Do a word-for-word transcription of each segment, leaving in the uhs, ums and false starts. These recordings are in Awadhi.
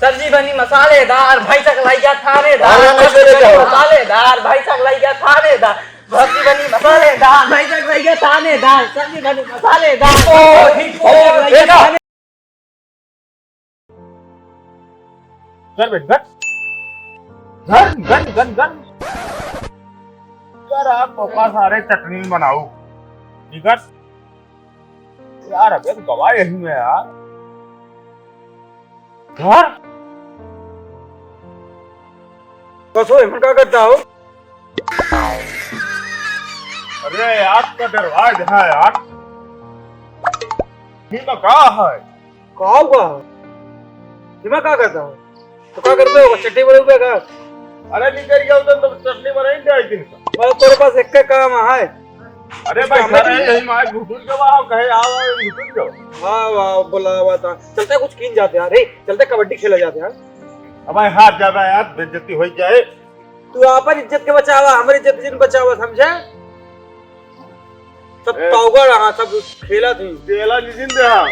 सब्जी बनी मसालेदार, भैंसा के लइका थानेदार। अरे, नहीं, सब्जी नहीं, बनी नहीं। मसालेदार, भैंसा के लइका थानेदार। सब्जी बनी मसालेदार, भैंसा के लइका थानेदार। सब्जी बनी मसालेदार। ओ, भैंसा के लइका देखा। थाने- चल बेटी, चल। गन, गन, गन, गन। यार, आप तो का सारे चटनी बनाओ। निकल। यार, अबे गवा यही में यार। घर? कसो, एमन का करता हो? अरे यार, का डरवा है यार। ये में का है? का हुआ? ये में का करता हो? तो का करते हो? चटनी बनाऊंगा का? अरे निकल गया उधर तो चटनी बनाई दे दिन का। बस तोरे पास एक के काम है। अरे भाई, काम घर नहीं है, है। यही माय घुटुर के वहाँ कहे आओ, आओ, घुटुर के। वाह, वाह, बोला हुआ था। चलते कुछ कीन जाते यार, हे, चलते कबड्डी खेला जाते यार। अब भाई हाथ ज्यादा यार, बेइज्जती हो जाए। तू आपन इज्जत के बचावा, हमरी इज्जत जिन बचावा, समझे? सब ए। पाउगर रहा, सब खेला थी। चैलेंज जिन दे हा।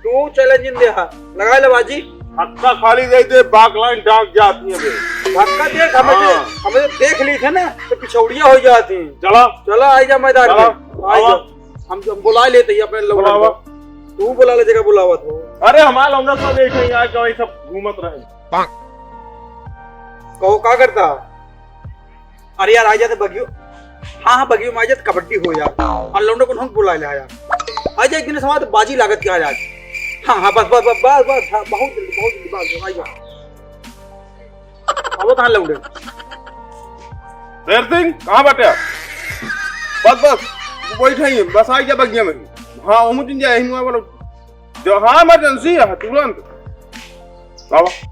तू चैलेंज जिन दे हा। लगा ले बाजी। हक्का खाली दे दे, बाक लाइन डांक जाती है बे। धक्का दे, हमें हाँ। जो, हमें जो देख ली थे ना, तो पिछौड़िया हो जाती। चला। चला, आई जा मैदान चला। में। आई आवा। जा। हम, हम बुला लेते ही अपने लोगों बुलावा। को। तू बुला ले, जगह बुलावा तो। अरे, हमारे लौंडा सब एक ही आके वही सब घूमत रहे। कहो, का करता? अरे यार, आ जाते बगियो। हाँ, हाँ, बगियो में आ जाते, कबड्डी हो यार। और लौंडो को हम बुला ले यार। आ जा, एक दिन समाज बाजी लागत के आ जा। हाँ, हाँ, बस, बस, बस, बस, बस, हाँ, बहुत जल्दी, बहुत जल्दी, बस, बस, आ जा। अब कहाँ लौंडे? शेर सिंह, कहाँ बाटे? बस, बस, बैठे ही, बस आ गया बगिया में। हाँ, हम जिन जाए, हिंदुआ वाला। जो, हाँ, इमरजेंसी है, तुरंत। बाबा।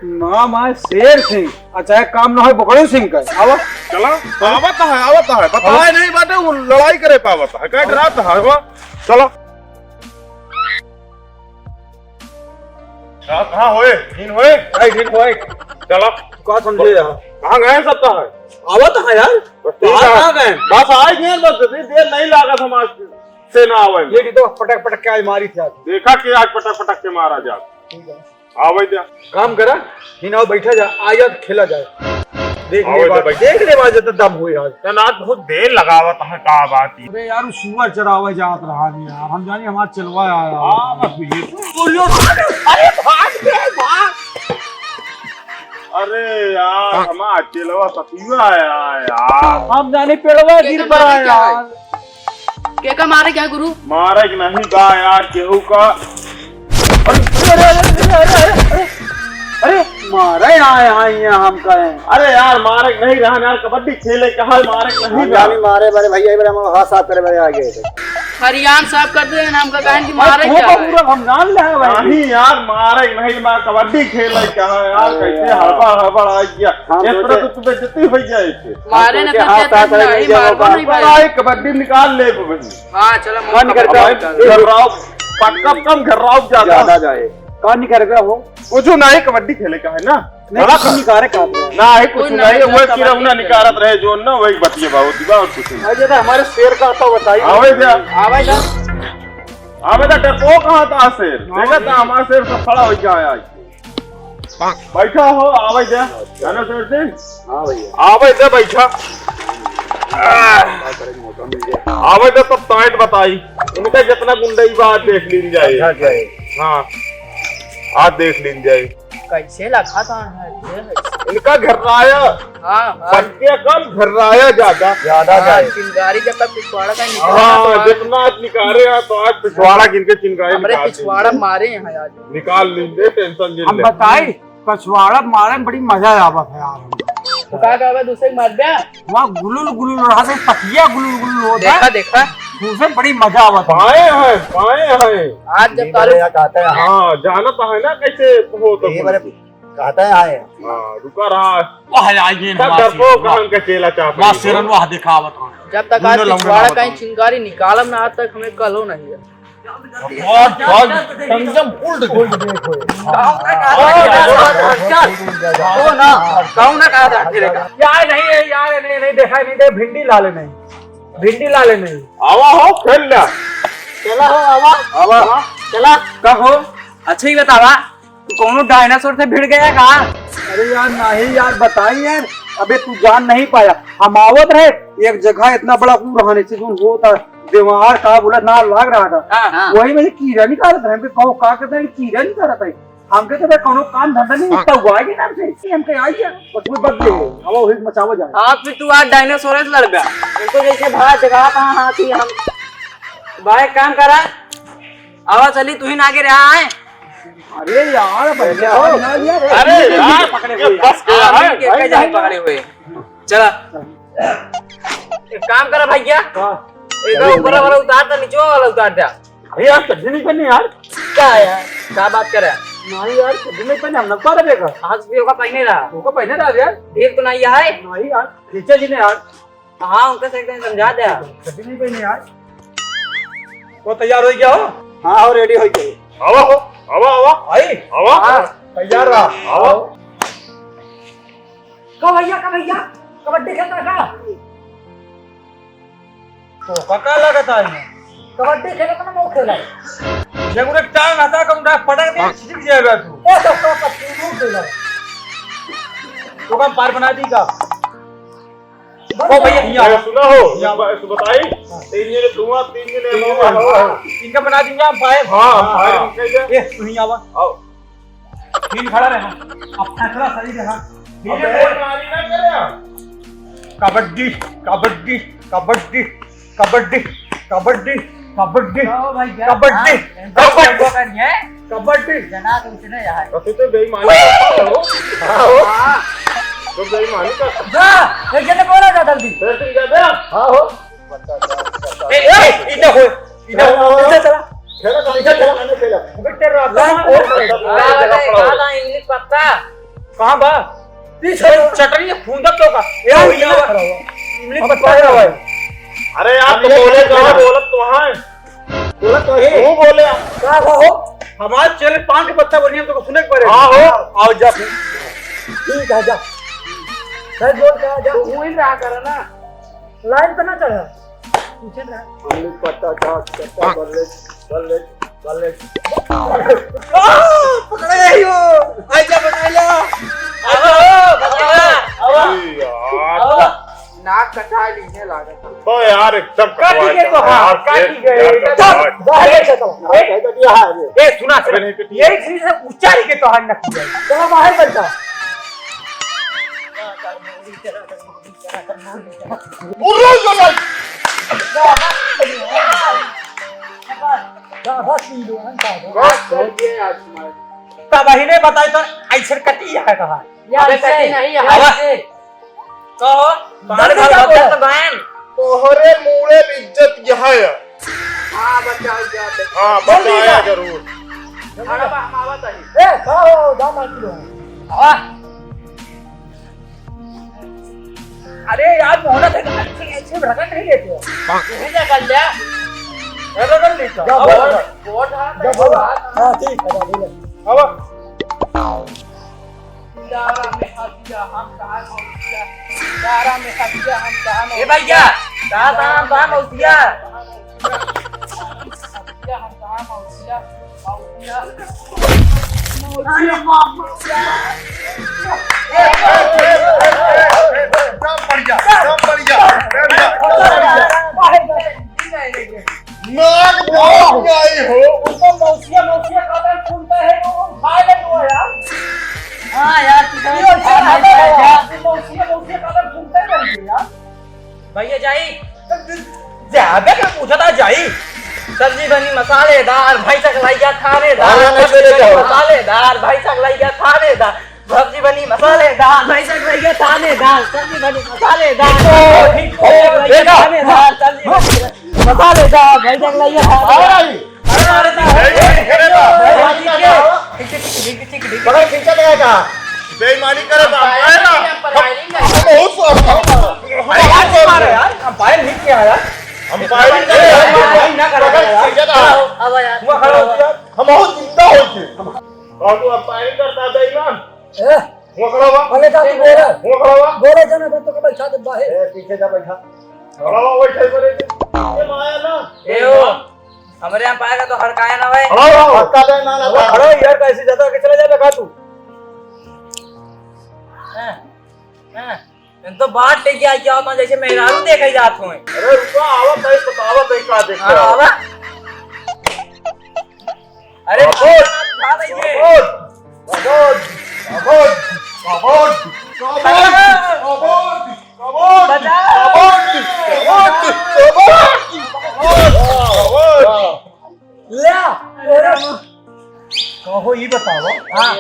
नाम है शेर सिंह, अच्छा है काम ना है बकरू सिंह का। आवा। चला, आवत है, आवत है। बताए नहीं बाटे, वो लड़ाई करे पावत है, का डरात है, आवा। चला। कहाँ, कहाँ होए? ढीन होए? आई ढीन होए। चला। का समझे यार? कहाँ गए सब तो है? आवत है यार। बस ठीक कहाँ, है। कहाँ गए? बस आ गए, बस इतनी देर नहीं लागत हम आज से ना आवे। ये भी तो पटक पटक के आज मारी थी आज। देखा कि आज पटक पटक के मारा जा। ठीक है। आवे जा। काम करा, हिन आओ बैठा जा, आ जा खेला जाए। देख आवे ले जा बात, बैठ। देख ले बात जब दम हुई आज। तन आज बहुत देर लगावत है, का बात ही। अबे यार, वो सुअर चरावे जात रहा नहीं यार, हम जानी हमार चलवा आया। हाँ, बस ये। अरे भाग बे, भाग। अरे यार, हमार चेलवा सतुआ आया यार। हम जाने पेड़वा गिर पड़ा यार। केका मारे क्या गुरु? मारे के नहीं बा यार, केहू का। अरे, अरे, अरे, मारे आए, आए हैं हम कहे। अरे यार, मारे के नहीं रहन यार, कबड्डी खेले के है, मारे के नहीं हम बा। जानी मारे बड़े भैया, बड़े हम हाथ साफ करे बड़े आ गए थे। हरियाण साफ कर दे, हमका कहन कि अरे, मारे तू क्या तो है? पूरा हम जान ले हैं भाई। नहीं यार, मारे के नहीं, मार कबड्डी खेले के है यार, अरे कैसे यार। हड़बड़, हड़बड़ आ गया। हाँ, इस तरह सोचे। तो तू बेइज्जती हो जाए थे। मारे न सोचे तो हाथ कहते साथ नहीं, नहीं, मारबो नहीं भाई। भाई, कबड्डी निकाल ले भाई। हाँ, चलो, कौन मौका करता भाई, है? घर्राव, पटकम कम, घर्राव ज्यादा। ज्यादा जाए। कौन नहीं करेगा वो? वो जो ना ही कबड्डी खेले का है ना? नहीं, बड़ा कुछ नहीं करे का। ना ही कुछ कोई नहीं, नहीं वो करता किरौना कबड्डी निकारत रहे जो ना, वही बतिया बा, होती बा और कुछ नहीं। अरे, तो हमारे शेर का आता बताइए। आवे जा। आवे जा। आवे जा, डरपो कहाँ था शेर? हाँ। देखा था हमारा शेर सब खड़ा हो गया है आज। बैठा हो, आवे दे। अच्छा। जानो शेर सिंह? हाँ भैया। आवे दे, बैठा। आवे दे, तब ताइट बताई। इनका जितना गुंडई बा, आज देख लीन जाए। अच्छा, अच्छा। हाँ, आज देख लीन जाए। कैसे लखा था है, ये है। इनका घर्राया। हाँ, हाँ। बच्चे कम, घर्राया ज्यादा। ज्यादा हाँ, जाए। चिंगारी जब तक पिछवाड़ा का निकला हाँ, तो आज जितना आज निकाले हैं, तो आज पिछवाड़ा गिन के चिंगारी हमरे निकाल पिछवाड़ा देंगे। मारे हैं आज। निकाल लेंगे, टेंशन जिन हम ले। बताई, पिछवाड़ा मारे में बड़ी मजा आवत है यार हमको। तो का कहबे, दूसरे के मार दे? वहाँ गुलुल गुलुल रहा से पतिया गुलुल गुलुल होता देखा, है। देखा। उसे बड़ी मजा आवत है। पाए हैं, पाए हैं। आज जब ये तालू बड़े कहते हैं, हाँ। हाँ, जानत है ना कैसे होता ये है। बड़े कहते हैं आए। हाँ, रुका रहा। वाह, आइए सब ना, डरपोक वाह। हम के चेला चाप वाह, रही हो। शेरन, वाह, दिखावत हो। जब तक आज दुनो लौंडे पिछवाड़ा आवत कहीं हो। चिंगारी निकालम ना, आज तक हमें कल हो नहीं है। बहुत, बहुत संयम उल्ट गए। उल्ट गए कोई। गाँव ना कहा था, अच्छा। वो ना, गाँव ना कहा था, तेरे का। यार नहीं है, यार नहीं, नहीं देखा, नहीं दे, भिंडी ला ले नहीं। भिंडी ला ले नहीं। आवा हो, खेल ला। चला हो, आवा। आवा। चला। का हो? अच्छा ही बतावा। कौनो डायनासोर से भिड़ गया का? अरे यार, नहीं यार, बताई यार। अबे, तू जान नहीं पाया। हम आवत रहे, एक जगह इतना बड़ा ऊ रहने से जोन होता, दीवार का बोला ना लाग रहा था। हाँ। हाँ। वही में से कीड़ा निकालत रहे। हमके कहो का करता है, कीड़ा निकालत है। हमके तो भाई कौनो काम धंधा नहीं, इतना हुआ है कि नाम से। हमके आई है, बस वो बदले है। हवा हुई मचावा जाए। हाँ, फिर तू आज डायनासोर से लड़ गया। इनको जैसे भाग जगह कहाँ हाथी हम। भाई, काम करा। आवा चली, तू ही ना आगे रहा है। अरे यार, भैया, अरे यार, अरे यार, यार, पकड़े ये हुए। बस क्या हाँ, है? इनके भाई, कई जाए भाई। पकड़े हुए। चला। एक काम करा भैया। हाँ। एक ऊपर वाला उतार दे, नीचे वाला उतार दे। अरे यार, चड्डी नहीं पहनी यार। क्या है यार? क्या बात करे? नहीं यार, चड्डी नहीं पहनी, हम नंबर देखा। आज भी होगा पहने रहा। होगा पहने रहा यार। ढील तो नहीं है? नहीं यार, खींचे जी ने यार। हाँ, उनका से एकदम समझा दे। छुट्टी नहीं पहने यार। वो तैयार हो गया हो? हाँ, हो, रेडी हो गए। आवा हो, आवा, आवा। आई? आवा। हाँ, तैयार रहा। आवा। का भैया, का भैया? कबड्डी खेलता का? तो का, का लगता है? कबड्डी खेलता ना, वो खेला। जब उन्हें टांग हटा, कम उठा, पटक दे, छिटक जाएगा तू। ए, तो का, का, तू खेला। तो का पार बना दी का? ओ भैया, यहाँ अरे आओ। सुना हो, यहाँ आओ। एक बात बताई, हाँ। तीन जने तुम, तीन जने तीन हम, जने हम। हाँ। इनका बना दीजिए अंपायर। हाँ, हाँ, अंपायर हाँ। इनका ही है। ए, तू ही आवा। आओ। तीन खड़ा रहे। अब फैसला सही रहा। अबे, ये मारी ना करे। कबड्डी, कबड्डी, कबड्डी, कबड्डी, कबड्डी, कबड्डी, आओ भाई, क्या? कबड्डी, हाँ, कबड्डी। कबड्डी। जना तो उतने यहाँ है। तो तू तो बेईमानी करता हो। हाँ हो। हाँ। तो बेईमानी कर। जा, एक जने बोला था जल्दी। फिर तुम क्या दे? हाँ हो। ए, ए, इधर हो, इधर हो, इधर चला। खेला, खेला, खेला, खेला, खेला। बेटे, रात लाइन में और का लाइन, इंग्लिश पत्ता। कहाँ बा? पीछे चटनी खूंदत तो का। ए, भैया, इंग्लिश पत्ता है। अरे यार, तो बोले कहाँ, बोलत तो है। बोला तो है। तू बोले। का हो? हमारे चैनल पाँच के बच्चा बनिए, तो सुने के पड़े। हाँ हो। आओ जा। ठीक है, जा। सर, बोल के आ जा। तू वहीं रहा कर ना। लाइन पे ना चढ़ा। पीछे रहा। हमने पता था, पता बल्ले, बल्ले, बल्ले। आ, पकड़ गई हो। आजा, बचाइला। आवा, बचाइला। आवा। अरे यार। आवा। नाक कटा लीने लागत। तो यार एकदम काटी कटवा गए तो दिया हाँ, यार, काटी ये गए। यार चल, कटवा बाहर दिया। चल, चल। ए, ए, सुना, अबे सुना। नहीं कटी। यही चीज है, उच्चारी के तो हाल न किया। चलो बाहर चलता। उर्रो जो नहीं। बस, बस, बस। तब वही ने बताई तो ऐसे कटी है कहा। या अबे ऐसे, कटी नहीं है, आवा। ऐसे। कहो, तुम्हारे जल्दी घर जाओ। बच्चा तो बहन। तोहरे मूड़े इज्जत यह है। हाँ, बच्चा हो गया। हाँ, जल्दी बच्चा आया जा। जरूर। अरे बा, हम आवत हई। ए, का हो, जा मार लो। आवा। अरे यार, मोहना थे, अच्छे, अच्छे भड़कन नहीं लेते हो। यही जा कर लिया। रगड़ लेता। जा, बोल, बोल। बोल, हाँ, जा, बोल। हाँ, ठीक है, जा, बोल। आवा। दारा में हसिया हम कहाँ मौसिया, दारा में हसिया हम कहाँ ए भैया, मौसिया। कहाँ, कहाँ, कहाँ मौसिया? हसिया हम कहाँ मौसिया, मौसिया। अरे बाप रे। दम बढ़ जा, दम बढ़ जा, दम बढ़ जा। नाक बहुत आई हो। उसको मौसिया, मौसिया का दर्द सुनता है, तो वो खा ले वो यार। हाँ यार, तू तो ये ऐसे खा ले आता है यार। यार, तू मौसिया, मौसिया का दर्द सुनता ही नहीं है यार। भैया जाई। ज्यादा क्या पूछा था, जाई? सब्जी बनी मसालेदार, भैंसा के लइका थानेदार। अरे, नहीं, सब्जी नहीं, बनी नहीं। मसालेदार, भैंसा के लइका थानेदार। सब्जी बनी मसालेदार, भैंसा के लइका थानेदार। सब्जी बनी मसालेदार, ओ, भैंसा के लइका बेटा। थानेदार। सब्जी बनी मसालेदार, भैंसा के लइका थानेदार। अरे, अरे, अरे, अरे, अरे, अरे, अरे, अरे, पकड़, खींचा गया का? बेईमानी करे तो अंपायर ना। हम बहुत स्वाद खाओ। अरे यार, मारो यार, अंपायर नहीं किया यार। अंपायर नहीं करे। अंपायर ना करे यार। पकड़, खींचा था। अब यार। हुआ खड़ा हो यार। हम बहुत जिंदा हो गए। और तू अंपायर करता बेईमान। ए? हुआ खड़ा हुआ। अरे जा तू बोले। हुआ खड़ा हुआ। बोले जाना तो बैठा दे बाहर। ए, पीछे जा बैठा। खड़ा हुआ, वही ठाई पर है। ये माया ना। ए हो। हमरे अंपायर का तो हड़काया ना भाई। खड़ा हो। हड़का दे ना, ना, अरे ना। खड़ा हो यार, कैसे ज्यादा आगे चला जाबे, का तुम तो बात लेके आई जाओ ना, जैसे मेहरारू देखे जात हो। अरे रुको, आवत है, बतावत है का देख हाँ, रहा हो। आवा। अरे बाबूजी, खा लेंगे। बाबूजी, बाबूजी, बाबूजी, बाबूजी, बाबूजी, बाबूजी, बाबूजी, बाबूजी, बाबूजी, बाबूजी, बाबूजी, बाबूजी। ले, अरे कहो, ई बताओ, हाँ।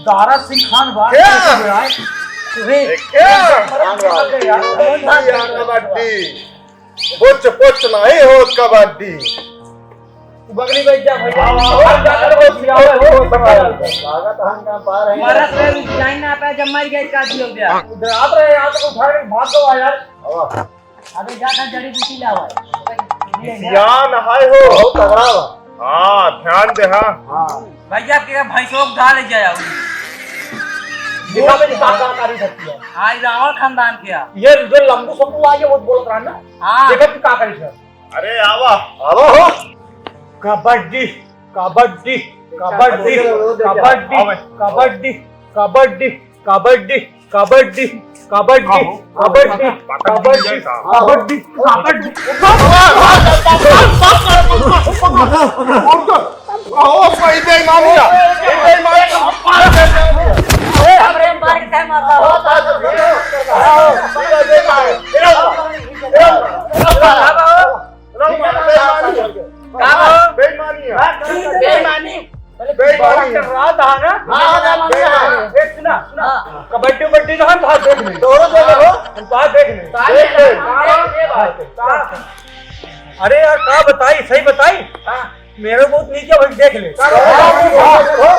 दारा सिंह खान बा, क्या? कैसे बुलाए? तुम्हें ए, क्या? मरद निकल गए यार। कबड्डी यार, कबड्डी। पोच, पोच नहीं हो कबड्डी। तू बगली बैठ जा भैया। हाँ, हाँ, हाँ, जाकर वो खिलाओ, वो बता दो। लागत हम यहाँ पा रहे हैं। मरद से जाइन ना आता, जब मर गए, का दियो गया? आप रहे, यहाँ तक उठा के भाग गवा यार। हाँ। अबे जा, जा, जड़ी बूटी लावा। सियान है हो। बहुत तगड़ा बा। हाँ, ध्यान दे, हाँ। हाँ। भैया, के भैंसों को डाल जाए। देखा मेरी का, का करी सकती है। हाँ, ये रावण खानदान के है। ये जो लंबू सम्बू आ गया, वो बोलत रहा ना। हाँ। देखा तू का करी सकती है। अरे, आवा। आवा हो। कबड्डी, कबड्डी, कबड्डी, कबड्डी, कबड्डी, कबड्डी, कबड्डी, कबड्डी, कबड्डी, कबड्डी, कबड्डी, कबड्डी, कबड्डी। ओ, कोई बेईमानी है। कोई बेईमानी है। अरे, हमरे मार के मारता हो। बेईमानी है। का हो? बेईमानी है। बेईमानी। पहले बेईमानी। बात कर रहा था ना? हाँ, हाँ, हाँ, हाँ। ए, सुना, सुना। हाँ। कबड्डी उबड्डी ना, हम बाहर देख लें। दोनों जगह हो। हम बाहर देख लें। देख लें। अरे यार, का बताई, सही बताई? हाँ। मेरे बहुत नीचे भाई देख ले। हाँ।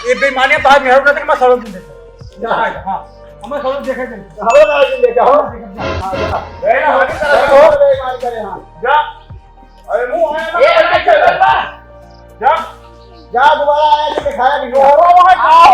ये बेईमानी बाहर मेरे को ना, मैं सड़क में देखा। हाँ, हाँ। हमें सड़क देखे थे। हमें बाहर देखे, हाँ। हाँ, हाँ। ए, हमारी तरफ से हो। बेईमान करे, हाँ। जा। अरे मुंह आया ना, ए, अरे चल बा। जा। जा, दोबारा आया कि दिखाया कि नहीं? दोबारा वहाँ का